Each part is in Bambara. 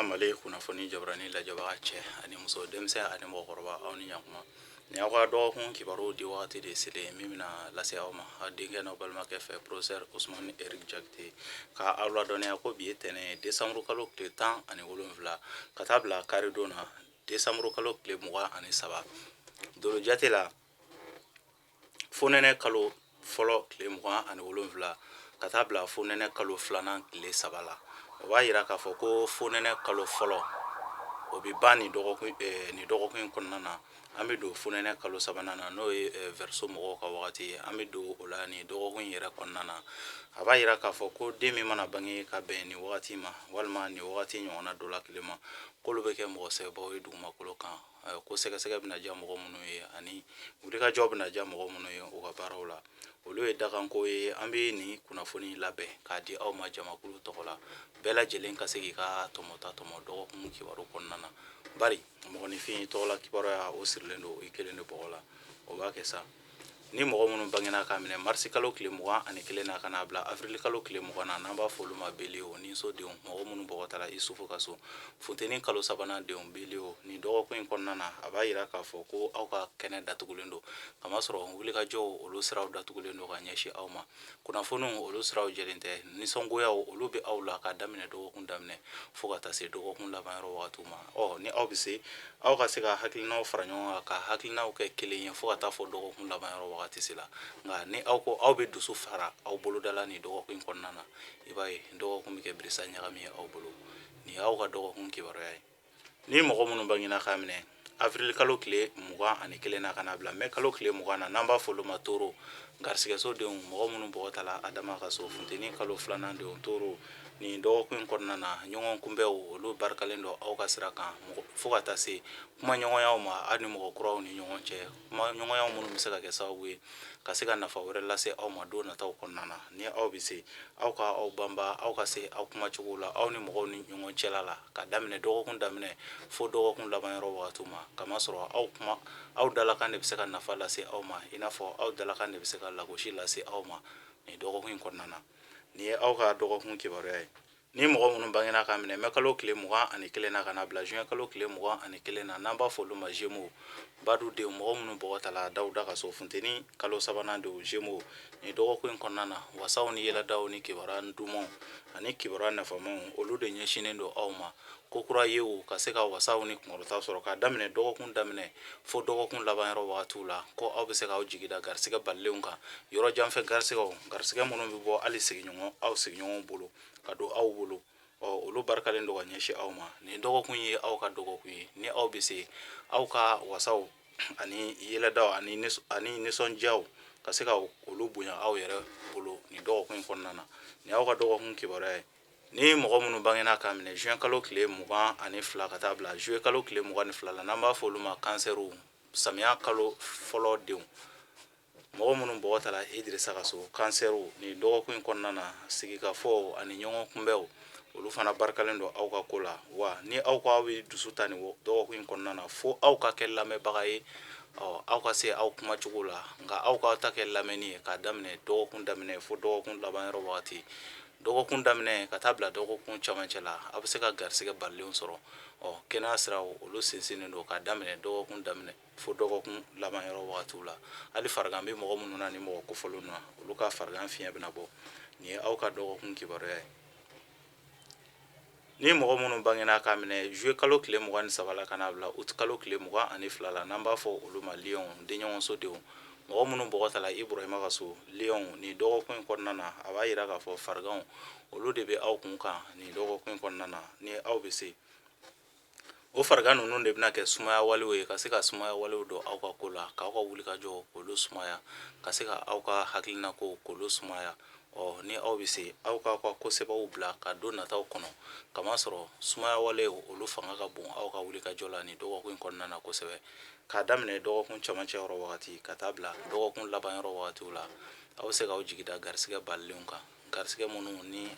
Mali kunnafoni jabarani lajɛbaga cɛ ani muso, denmisɛn ani mɔgɔkɔrɔba, aw ni ɲakuma. Nin y'aw ka dɔgɔkun kibaru di wagati de selen min bɛna lase aw ma aw denkɛ n'aw balimakɛ fɛ, professeur Ousmane Eric Diakité, ka aw ladɔnniya ko bi ye tɛnɛn ye, décembre kalo tile 17, ka taa bila karidon na, décembre kalo tile 23, dolo jate la fonɛnɛ kalo fɔlɔ tile 27, ka taa bila fonɛnɛ kalo filanan tile 3 la. O b'a yira k'a fɔ ko fonɛnɛ kalo fɔlɔ o bɛ ban nin dɔgɔkun in kɔnɔna na. An bɛ don fonɛnɛ kalo sabanan na, n'o ye Verseau mɔgɔw ka wagati ye. An bɛ don o la nin dɔgɔkun in yɛrɛ kɔnɔna na. A b'a yira k'a fɔ ko den min mana bange ka bɛn nin wagati ma, walima nin wagati ɲɔgɔnna dɔ la tile ma, k'olu bɛ kɛ mɔgɔ sɛbɛbaw ye dugumakolo kan, ko sɛgɛsɛgɛ bɛna diya mɔgɔ minnu ye ani wulikajɔ bɛna diya mɔgɔ minnu ye u ka baaraw la, olu ye dakanko ye. An bɛ nin kunnafoni labɛn k'a di aw ma jamakulu tɔgɔ la, bɛɛ lajɛlen ka se k'i ka tɔmɔta tɔmɔ dɔgɔkun kibaru kɔnɔna na, bari mɔgɔninfin tɔgɔla kibaruya o sirilen don i kelen de bɔgɔ la. O b'a kɛ sa ni mɔgɔ minnu bangena k'a minɛ marisi kalo tile 21 na ka n'a bila avril kalo tile 20 na, n'an b'a fɔ olu ma Bélier ninso denw, mɔgɔ minnu bɔgɔ tara Isufu ka so, funteni kalo sabanan denw, Bélier, nin dɔgɔkun in kɔnɔna na, a b'a yira k'a fɔ ko aw ka kɛnɛ datugulen don, kamasɔrɔ wulikajɔw olu siraw datugulen don ka ɲɛsin aw ma. Kunnafoniw olu siraw jɛlen tɛ, nisɔngoyaw olu bɛ aw la ka daminɛ dɔgɔkun daminɛ fo ka taa se dɔgɔkun laban yɔrɔ wagatiw ma. Ɔ ni aw bɛ se, aw ka se ka hakilinaw fara ɲɔgɔn kan, ka hakilinaw kɛ kelen ye fo ka taa fɔ dɔgɔkun laban yɔrɔ wagati se la. Nka ni aw ko aw bɛ dusu fara aw boloda la nin dɔgɔkun in kɔnɔna na, i b'a ye dɔgɔkun bɛ kɛ birisa ɲagami ye aw bolo. Nin y'aw ka dɔgɔkun kibaruya ye. Ni mɔgɔ minnu bangena k'a minɛ avril kalo tile 21 na ka n'a bila mai kalo tile 20 na, n'an b'a fɔ olu ma Taureau, garisigɛso denw, mɔgɔ minnu bɔgɔ tala Adama ka so, funteni kalo filanan denw, Taureau, nin dɔgɔkun in kɔnɔna na, ɲɔgɔn kunbɛnw olu barikalen don aw ka sira kan, fo ka taa se kumaɲɔgɔnyaw ma aw ni mɔgɔ kuraw ni ɲɔgɔn cɛ, kumaɲɔgɔnyaw minnu bɛ se ka kɛ sababu ye ka se ka nafa wɛrɛ lase aw ma don nataw kɔnɔna na. Ni aw bɛ se, aw ka aw banba, aw ka se aw kumacogo la aw ni mɔgɔw ni ɲɔgɔn cɛla la, ka daminɛ dɔgɔkun daminɛ fo dɔgɔkun laban yɔrɔ wagatiw ma, kamasɔrɔ aw kuma, aw dalakan de bɛ se ka nafa lase aw ma, i n'a fɔ aw dalakan de bɛ se ka lagosi lase aw ma nin dɔgɔkun in kɔnɔna na. Nin ye aw ka dɔgɔkun kibaruya ye. Ni mɔgɔ minnu bangena k'a minɛ mai kalo tile 21 na ka n'a bila juin kalo tile 21 na, n'an b'a fɔ olu ma Gémeaux, badu denw, mɔgɔ minnu bɔgɔ tala Dawuda ka so, funteni kalo sabanan denw, Gémeaux, nin dɔgɔkun in kɔnɔna na, wasaw ni yɛlɛdaw ni kibaruya dumanw ani kibaruya nafamaw olu de ɲɛsinnen don aw ma. Ko kura yew ka se ka wasaw ni kunkɔrɔta sɔrɔ k'a daminɛ dɔgɔkun daminɛ fo dɔgɔkun laban yɔrɔ wagatiw la, ko aw bɛ se k'aw jigi da garisigɛ balilenw kan, yɔrɔ janfɛ garisigɛw, garisigɛ minnu bɛ bɔ hali sigiɲɔgɔn, aw sigiɲɔgɔnw bolo ka don aw bolo, ɔ olu barikalen don ka ɲɛsin aw ma. Nin dɔgɔkun ye aw ka dɔgɔkun ye. Ni aw bɛ se, aw ka wasaw ani yɛlɛdaw ani nisɔndiyaw ka se ka olu bonya aw yɛrɛ bolo nin dɔgɔkun in kɔnɔna na. Nin y'aw ka dɔgɔkun kibaruya ye. Ni mɔgɔ minnu bangena k'a minɛ juin kalo tile 22 ka taa bila juillet kalo tile 22 la, n'an b'a fɔ olu ma Cancerw, samiya kalo fɔlɔ denw, mɔgɔ minnu bɔgɔ tala Idirisa ka so, Cancerw, nin dɔgɔkun in kɔnɔna na, sigikafɔw ani ɲɔgɔn kunbɛnw olu fana barikalen don aw ka ko la. Wa ni aw ko aw bɛ dusu ta nin dɔgɔkun in kɔnɔna na, fo aw ka kɛ lamɛnbaga ye, ɔ aw ka se aw kumacogo la, nka aw k'aw ta kɛ lamɛnni ye k'a daminɛ dɔgɔkun daminɛ fo dɔgɔkun laban yɔrɔ wagati. Dɔgɔkun daminɛ ka taa bila dɔgɔkun camancɛ la, aw bɛ se ka garisigɛ balilenw sɔrɔ. Ɔ kɛnɛya siraw olu sinsinnen don k'a daminɛ dɔgɔkun daminɛ fo dɔgɔkun laban yɔrɔ wagatiw la. Hali farigan bɛ mɔgɔ minnu na ni mɔgɔ kofɔlenw na, olu ka farigan fiɲɛ bɛna bɔ. Nin ye aw ka dɔgɔkun kibaruya ye. Ni mɔgɔ minnu bangena k'a minɛ juillet kalo tile 23 la ka n'a bila août kalo tile 22 la, n'an b'a fɔ olu ma Lion, denɲɔgɔnso denw, mɔgɔ minnu bɔgɔ tala Iburahima ka so, Lion, nin dɔgɔkun in kɔnɔna na, a b'a yira k'a fɔ fariganw olu de bɛ aw kun kan nin dɔgɔkun in kɔnɔna na. Ni aw bɛ se, o farigan ninnu de bɛna kɛ sumaya walew ye, ka se ka sumaya walew don aw ka ko la, k'aw ka wulikajɔ k'olu sumaya, ka se ka aw ka hakilina ko k'olu sumaya. Ɔ ni aw bɛ se, aw k'aw ka ko sɛbɛnw bila ka don nataw kɔnɔ, kamasɔrɔ sumaya walew olu fanga ka bon aw ka wulikajɔ la nin dɔgɔkun in kɔnɔna na kosɛbɛ. K'a daminɛ dɔgɔkun camancɛ yɔrɔ wagati ka taa bila dɔgɔkun laban yɔrɔ wagatiw la, aw bɛ se k'aw jigi da garisigɛ balilenw kan, garisigɛ minnu ni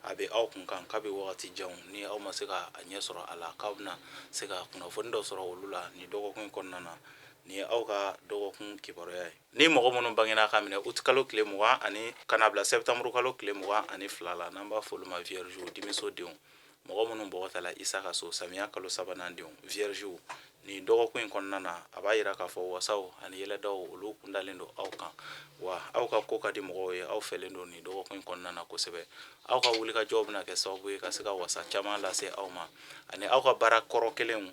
a bɛ aw kun kan kabi wagati janw, ni aw ma se ka a ɲɛ sɔrɔ a la, k'aw bɛna se ka kunnafoni dɔ sɔrɔ olu la nin dɔgɔkun in kɔnɔna na. Nin ye aw ka dɔgɔkun kibaruya ye. Ni mɔgɔ minnu bangena k'a minɛ août kalo tile 20 ani ka n'a bila septembre kalo tile 22 la, n'an b'a fɔ olu ma Vierge, dimiso denw, Mɔgɔ minnu bɔgɔ tala Isa ka so, samiya kalo sabanan denw, viergew, nin dɔgɔkun in kɔnɔna na, a b'a yira k'a fɔ wasaw ani yɛlɛdaw olu kundalen don aw kan, wa aw ka ko ka di mɔgɔw ye. Aw fɛlen don nin dɔgɔkun in kɔnɔna na kosɛbɛ. Aw ka wulikajɔw bɛna kɛ sababu ye ka se ka wasa caman lase aw ma, ani aw ka baara kɔrɔ kelenw,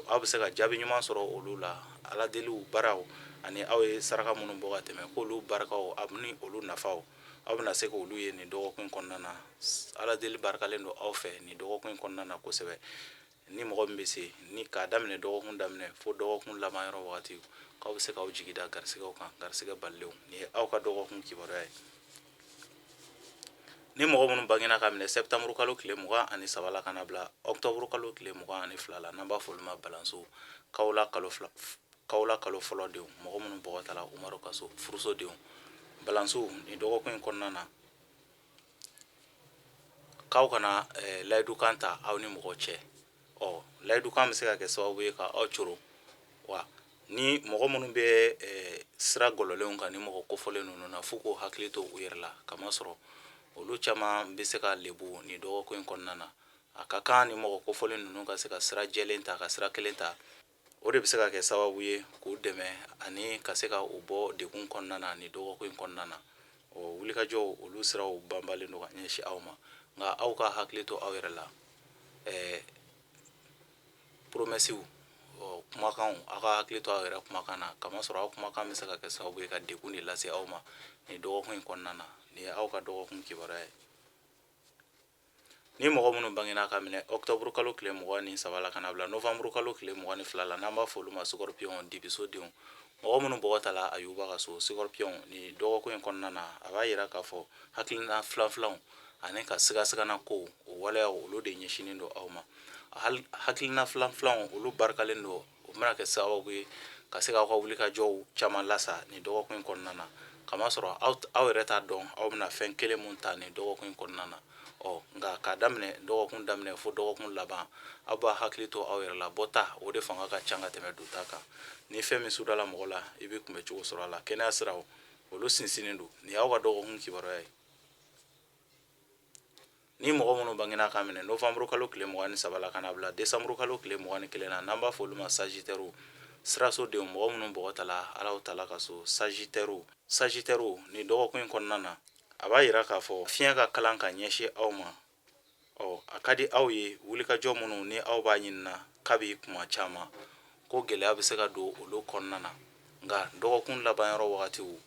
aw bɛ se ka jaabi ɲuman sɔrɔ olu la. Ala deliw baaraw ani aw ye saraka minnu bɔ ka tɛmɛ, k'olu barikaw ani olu nafaw, aw bɛna se k'olu ye nin dɔgɔkun kɔnɔna na. Ala deli barikalen don aw fɛ nin dɔgɔkun kɔnɔna na kosɛbɛ. Ni mɔgɔ min bɛ se ni k'a daminɛ dɔgɔkun daminɛ fo dɔgɔkun laban yɔrɔ wagati, k'aw bɛ se k'aw jigi da garisigɛw kan, garisigɛ balilenw. Nin ye aw ka dɔgɔkun kibaruya ye. Ni mɔgɔ minnu bangena ka minɛ septembre kalo tile 23 la ka na bila octobre kalo tile 22 la, n'an b'a fɔ olu ma balanso, kawula kalo fila, kawula kalo fɔlɔ denw, mɔgɔ minnu bɔgɔ tala Umaru ka so, furuso denw, balanso, nin dɔgɔkun in kɔnɔna na, k'aw kana layidukan ta aw ni mɔgɔ cɛ. Ɔ layidukan bɛ se ka kɛ sababu ye ka aw coro. Wa ni mɔgɔ minnu bɛ sira gɔlɔlenw kan ni mɔgɔ kofɔlen ninnu na, f'u k'u hakili to u yɛrɛ la, kamasɔrɔ olu caman bɛ se ka lebu nin dɔgɔkun in kɔnɔna na. A ka kan ni mɔgɔ kofɔlen ninnu ka se ka sira jɛlen ta, ka sira kelen ta. O de bɛ se ka kɛ sababu ye k'u dɛmɛ ani ka se ka u bɔ degun kɔnɔna na nin dɔgɔkun in kɔnɔna na. O wulikajɔw, olu siraw banbalen don ka ɲɛsin aw ma, nka aw ka hakili to aw yɛrɛ la. Promessew, kumakanw, aw ka hakili to aw yɛrɛ kumakan na, kamasɔrɔ aw kumakan bɛ se ka kɛ sababu ye ka degun de lase aw ma nin dɔgɔkun in kɔnɔna na. Nin ye aw ka dɔgɔkun kibaruya ye. Ni mɔgɔ minnu bangena ka minɛ octobre kalo tile 23 la ka na bila novembre kalo tile 22 la, n'an b'a fɔ olu ma scorpion, dibiso denw, mɔgɔ minnu bɔgɔ tala Ayuba ka so, scorpion, nin dɔgɔkun in kɔnɔna na, a b'a yira k'a fɔ hakilina filanfilanw ani ka sigasigana kow, o waleyaw, olu de ɲɛsinnen don aw ma. Hakilina filanfilanw, olu barikalen don. O bɛna kɛ sababu ye ka se k'aw ka wulikajɔw caman lasa nin dɔgɔkun in kɔnɔna na, kamasɔrɔ aw yɛrɛ t'a dɔn aw bɛna fɛn kelen mun ta nin dɔgɔkun in kɔnɔna na. Ɔ nka k'a daminɛ dɔgɔkun daminɛ fo dɔgɔkun laban, aw b'a hakili to aw yɛrɛ la. Bɔta, o de fanga ka ca ka tɛmɛ donta kan. Ni fɛn min sudala mɔgɔ la, i bɛ kunbɛ cogo sɔrɔ a la. Kɛnɛya siraw, olu sinsinnen don. Nin y'aw ka dɔgɔkun kibaruya ye. Ni mɔgɔ minnu bangena ka minɛ novembre kalo tile 23 la ka na bila décembre kalo tile 21 na, n'an b'a fɔ olu ma sagittaire, siraso denw, mɔgɔ minnu bɔgɔ tala Alahu Taala ka so, sagittaire, sagittaire, nin dɔgɔkun in kɔnɔna na, a b'a yira k'a fɔ fiɲɛ ka kalan ka ɲɛsin aw ma. Ɔ a ka di aw ye wulikajɔ minnu ni aw b'a ɲinina kabi kuma caman, ko gɛlɛya bɛ se ka don olu kɔnɔna na. Nka dɔgɔkun laban yɔrɔ wagatiw,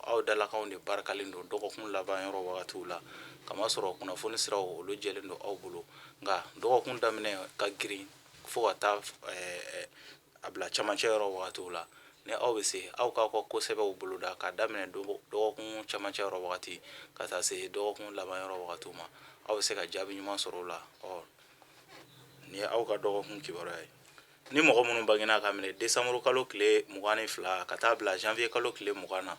aw dalakanw de barikalen don dɔgɔkun laban yɔrɔ wagatiw la, kamasɔrɔ kunnafoni siraw, olu jɛlen don aw bolo. Nka dɔgɔkun daminɛ ka girin fo ka taa a bila camancɛ yɔrɔ wagatiw la, ni aw bɛ se, aw k'aw ka kosɛbɛw boloda k'a daminɛ dɔgɔkun camancɛ yɔrɔ wagati ka taa se dɔgɔkun laban yɔrɔ wagatiw ma, aw bɛ se ka jaabi ɲuman sɔrɔ o la. Ɔ nin ye aw ka dɔgɔkun kibaruya ye. Ni mɔgɔ minnu bangena ka minɛ décembre kalo tile 22 ka taa bila janvier kalo tile 20 na,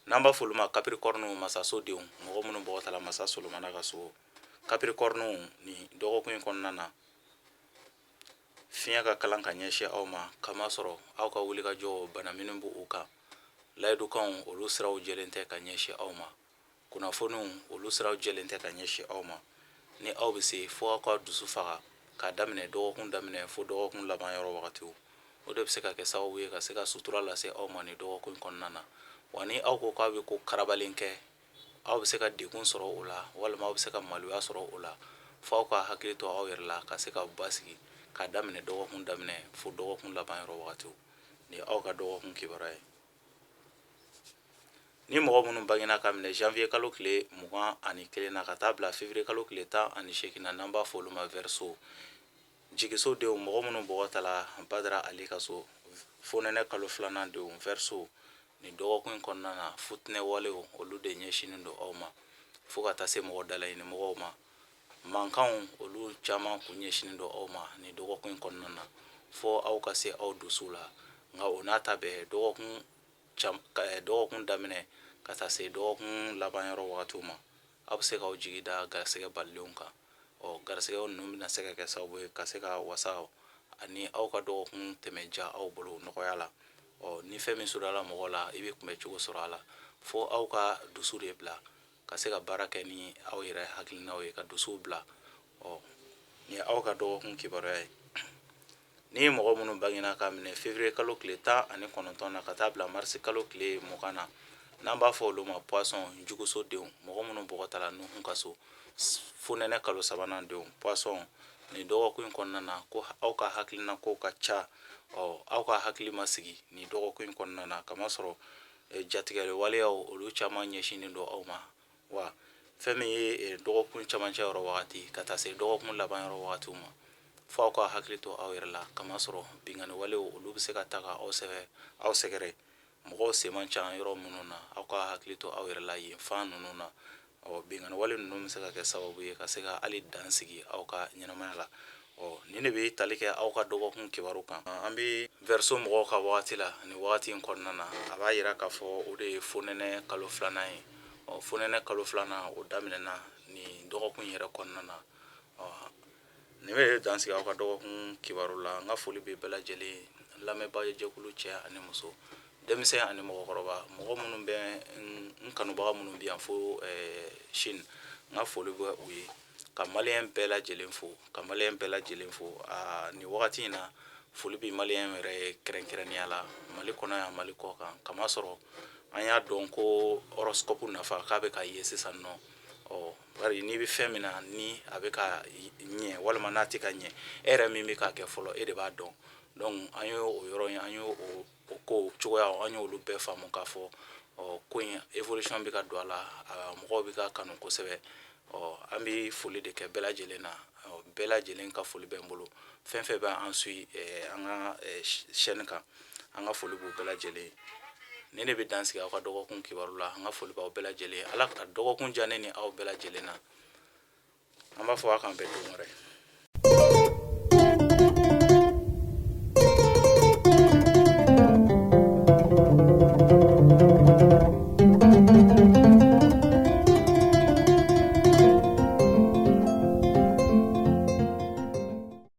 n'an b'a fɔ olu ma capricorne, masaso denw, mɔgɔ minnu bɔgɔ tala masa Solomana ka so, capricorne, nin dɔgɔkun in kɔnɔna na, fiɲɛ ka kalan ka ɲɛsin aw ma, kamasɔrɔ aw ka wulikajɔ bana minnu b'u u kan, layidukanw, olu siraw jɛlen tɛ ka ɲɛsin aw ma, kunnafoniw, olu siraw jɛlen tɛ ka ɲɛsin aw ma. Ni aw bɛ se, fo aw ka dusu faga k'a daminɛ dɔgɔkun daminɛ fo dɔgɔkun laban yɔrɔ wagatiw. O de bɛ se ka kɛ sababu ye ka se ka sutura lase aw ma nin dɔgɔkun kɔnɔna na. Wa ni aw ko k'aw bɛ ko karabalen kɛ, aw bɛ se ka degun sɔrɔ o la, walima aw bɛ se ka maloya sɔrɔ o la. Fo aw ka hakili to aw yɛrɛ la ka se ka basigi k'a daminɛ dɔgɔkun daminɛ fo dɔgɔkun laban yɔrɔ wagatiw. Nin ye aw ka dɔgɔkun kibaruya ye. Ni mɔgɔ minnu bangena ka minɛ janvier kalo tile 21 na ka taa bila février kalo tile 18 na, n'an b'a fɔ olu ma verseau, jigiso denw, mɔgɔ minnu bɔgɔ tala Badara Ali ka so, fonɛnɛ kalo filanan denw, verseau, nin dɔgɔkun in kɔnɔna na, futinɛ walew, olu de ɲɛsinnen don aw ma, fo ka taa se mɔgɔ dalaɲini mɔgɔw ma. Mankanw, olu caman kun ɲɛsinnen don aw ma nin dɔgɔkun in kɔnɔna na, fo aw ka se aw dusu la. Nka o n'a ta bɛɛ, dɔgɔkun daminɛ ka taa se dɔgɔkun laban yɔrɔ wagatiw ma, aw bɛ se k'aw jigi da garisɛgɛ balilenw kan. Ɔ garisɛgɛw ninnu bɛna se ka kɛ sababu ye ka se ka wasa ani aw ka dɔgɔkun tɛmɛ diya aw bolo nɔgɔya la. Ɔ ni fɛn min sudala mɔgɔ la, i bɛ kunbɛ cogo sɔrɔ a la. Fo aw ka dusu de bila ka se ka baara kɛ ni aw yɛrɛ hakilinaw ye, ka dusuw bila. Ɔ Nin ye aw ka dɔgɔkun kibaruya ye. Ni mɔgɔ minnu bangena k'a minɛ février kalo tile 19 na ka taa bila marisi kalo tile 20 na, n'an b'a fɔ olu ma poisson, juguso denw, mɔgɔ minnu bɔgɔ tala Nuhun ka so, fonɛnɛ kalo sabanan denw, poisson, nin dɔgɔkun in kɔnɔna na ko aw ka hakilina kow ka ca. Ɔ aw ka hakili ma sigi nin dɔgɔkun in kɔnɔna na, kamasɔrɔ jatigɛli waleyaw olu caman ɲɛsinnen don aw ma. Wa fɛn min ye dɔgɔkun camancɛ yɔrɔ wagati ka taa se dɔgɔkun laban yɔrɔ wagatiw ma, fo aw ka hakili to aw yɛrɛ la, kamasɔrɔ binkanni walew olu bɛ se ka ta ka aw sɛgɛrɛ, aw sɛgɛrɛ mɔgɔw sen man ca yɔrɔ minnu na. Aw ka hakili to aw yɛrɛ la yen fan ninnu na. Ɔ binkanni wale ninnu bɛ se ka kɛ sababu ye ka se ka hali dan sigi aw ka ɲɛnamaya la. Ɔ nin de bɛ tali kɛ aw ka dɔgɔkun kibaru kan. An bɛ Verseau mɔgɔw ka wagati la nin wagati in kɔnɔna na. A b'a yira k'a fɔ o de ye fonɛnɛ kalo filanan ye. Ɔ fonɛnɛ kalo filanan o daminɛna nin dɔgɔkun yɛrɛ kɔnɔna na. Ɔ nin bɛ dan sigi aw ka dɔgɔkun kibaru la. N ka foli bɛ bɛɛ lajɛlen, lamɛnbaa jɛkulu cɛ ani muso, denmisɛn ani mɔgɔkɔrɔba, mɔgɔ minnu bɛ n kanubaga minnu bɛ yan fo Chine, n ka foli bɛ u ye. Ka maliyɛn bɛɛ lajɛlen fo, ka maliyɛn bɛɛ lajɛlen fo aa nin wagati in na. Foli bɛ maliyɛn yɛrɛ ye kɛrɛnkɛrɛnnenya la, Mali kɔnɔ yan, Mali kɔ kan, kamasɔrɔ an y'a dɔn ko horoscope nafa k'a bɛ ka ye sisan nɔ. Ɔ bari n'i bɛ fɛn min na ni a bɛ ka ɲɛ walima n'a tɛ ka ɲɛ, e yɛrɛ min bɛ k'a kɛ fɔlɔ, e de b'a dɔn. Donc an y'o o yɔrɔ in, an y'o o ko cogoya, an y'olu bɛɛ faamu k'a fɔ ɔ ko in évolution bɛ ka don a la, mɔgɔw bɛ ka kanu kosɛbɛ. Ɔ an bɛ foli de kɛ bɛɛ lajɛlen na. Bɛɛ lajɛlen ka foli bɛ n bolo. Fɛn fɛn bɛ an suit an ka chaîne kan, an ka foli b'u bɛɛ lajɛlen ye. Ni ne bɛ dan sigi aw ka dɔgɔkun kibaru la. An ka foli b'aw bɛɛ lajɛlen. Ala ka dɔgɔkun diya ne ni aw bɛɛ lajɛlen na. An b'a fɔ aw k'an bɛn don wɛrɛ.